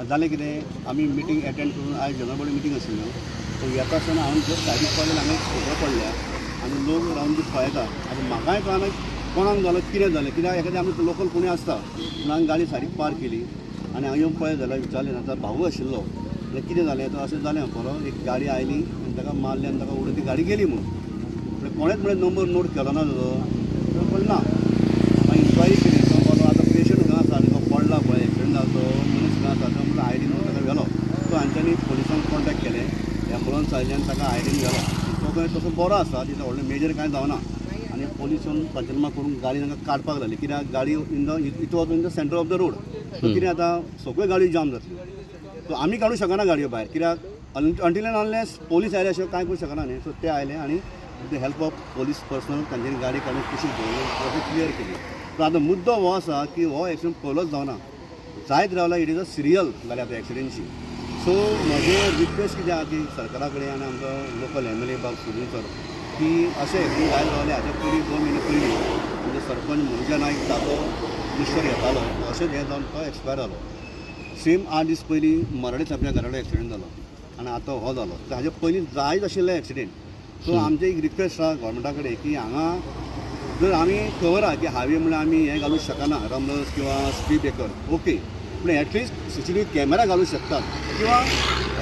जालें कितें, आमी मिटींग एटेंड करून आयज जनरल बॉडी मिटींग आशिल्ली. सो येता आसतना हांवें जस्ट सायडीक पळयलें, हांगा एक स्कुटर पडल्या आनी लोक रावन बी पळयता. आनी म्हाकाय कळना कोणाक जालो कितें जालें, कित्याक एखादें आमी लोकल कोणूय आसता म्हणून हांवें गाडी सायडीक पार्क केली आनी हांव येवन पळयत जाल्यार विचारलें ना, आतां भाऊ आशिल्लो म्हणल्यार कितें जालें, तो अशें जालें बरो एक गाडी आयली आनी ताका मारली आनी ताका उडोवन ती गाडी गेली म्हणून. म्हणल्यार कोणेंच म्हणल्यार नंबर नोट केलो ना ताजो, म्हणलें ना. मागीर इन्क्वायरी केली, तो म्हणलो आतां पेशंट खंय आसा आनी तो पडला पळय एक्सिडंट जालो तो मनीस खंय आसा, तो म्हणलो आयडीन म्हणून ताका व्हेलो. सो हांच्यांनी पोलिसांक कॉन्टेक्ट केलें, एम्बुलन्स आयली आनी ताका आयडीन व्हेलो. तो खंय तसो बरो आसा, तितलो व्हडलो मेजर कांय जावना. आनी पोलीस येवन पंचनामा करून गाडी तांकां काडपाक लागली, कित्याक गाडी in the it was in the centre of the road. So कितें आतां सगळ्यो गाडयो जाम जातल्यो, सो आमी काडूंक शकना गाडयो भायर, कित्याक अंटील एंड अनलेस पोलीस आयले अशें कांय करूंक शकना न्ही. सो ते आयले आनी with the help of police personnel तांच्यांनी गाडी काडून कुशीक दवरली, ट्रॅफीक क्लियर केली. पूण आतां मुद्दो हो आसा की हो एक्सिडंट पयलोच जावना, जायत रावला. It is a serial जाल्या आतां एक्सिडंटची. सो म्हजें रिक्वेस्ट कितें आहा की सरकारा कडेन आनी आमचो लोकल एम एल ए बाब सुदीन सर की अशें एक्सिडंट जायत रावले. हाच्या पयलीं 2 म्हयने पयलीं म्हणजे सरपंच मनोजा नायक ताचो मिस्टर येतालो, अशेंच हें जावन तो एक्सपायर जालो. सेम 8 दीस पयलीं मराठी सामक्या घरा कडेन एक्सिडंट जालो आनी आतां हो जालो. हाजे पयलीं जायत आशिल्ले एक्सिडंट. सो आमचें एक रिक्वेस्ट आहा गव्हर्मेंटा कडेन की हांगा जर आमी खबर आहा की हायवे म्हणल्यार आमी हें घालूंक शकना, रमलस किंवा स्पीड ब्रेकर, ओके, पूण at least CCTV camera घालूंक शकतात किंवा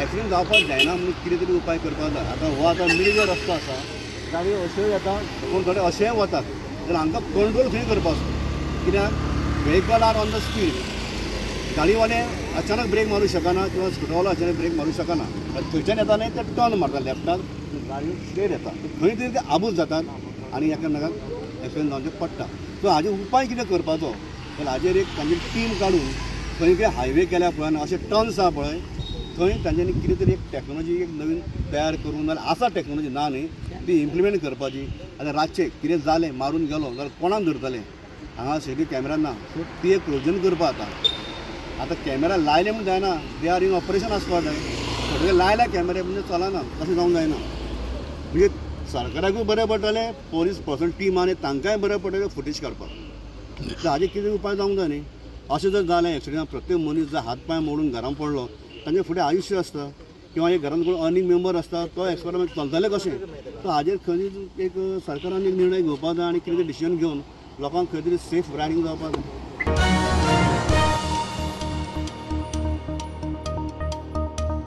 एक्सिडंट जावपाक जायना म्हणून कितें तरी उपाय करपाक जाय. आतां हो आतां मिडल रस्तो आसा, गाडयो अश्योय येता, कोण थोडे अशेंय वतात, जाल्यार हांकां कंट्रोल खंय करपाचो, कित्याक vehicle are on the speed, गाडीवाले अचानक ब्रेक मारूंक शकना किंवा स्कुटरवालो अचानक ब्रेक मारूंक शकना. थंयच्यान येता न्ही ते टर्न मारता लेफ्टाक, गाडयो स्ट्रेट येता, खंय तरी ते आबूज जातात आनी एकामेकाक एक्सिडंट जावन ते पडटा. सो हाजेर उपाय कितें करपाचो जाल्यार हाजेर एक तांची टीम काडून खंय खंय हायवे केल्या पळय आनी अशे टर्न्स आहा पळय थंय तांच्यांनी कितें तरी एक टॅक्नोलॉजी एक नवीन तयार करून, नाल्यार आसा टॅक्नोलॉजी ना न्ही, ती इम्प्लिमेंट करपाची. आतां रातचें कितें जालें मारून गेलो जाल्यार कोणाक धरतलें, हांगा सीसीटीव्ही कॅमेरा ना. सो ती एक प्रोविजन करपा. आतां आतां कॅमेरा लायले म्हूण जायना, they are in operation आसपाक जाय. थोडे लायल्या कॅमेरा म्हणजे चलना, तशें जावंक जायना. म्हणजे सरकाराकूय बरें पडटलें, पोलीस पर्सन टीम आनी तांकांय बरें पडटलें फुटेज काडपाक. सो हाजेर कितें उपाय जावंक जाय न्ही. अशें जर जालें एक्सिडंट, प्रत्येक मनीस जर हात पांय मोडून घरान पडलो तांचे फुडें आयुश्य आसता किंवा एक घरान कोण अर्निंग मेंबर आसता तो एक्सपायर मागीर चलतलें कशें. सो हाजेर खंय एक सरकारान एक निर्णय घेवपाक जाय आनी कितें तरी डिसिजन घेवन लोकांक खंय तरी सेफ रायडींग जावपाक जाय.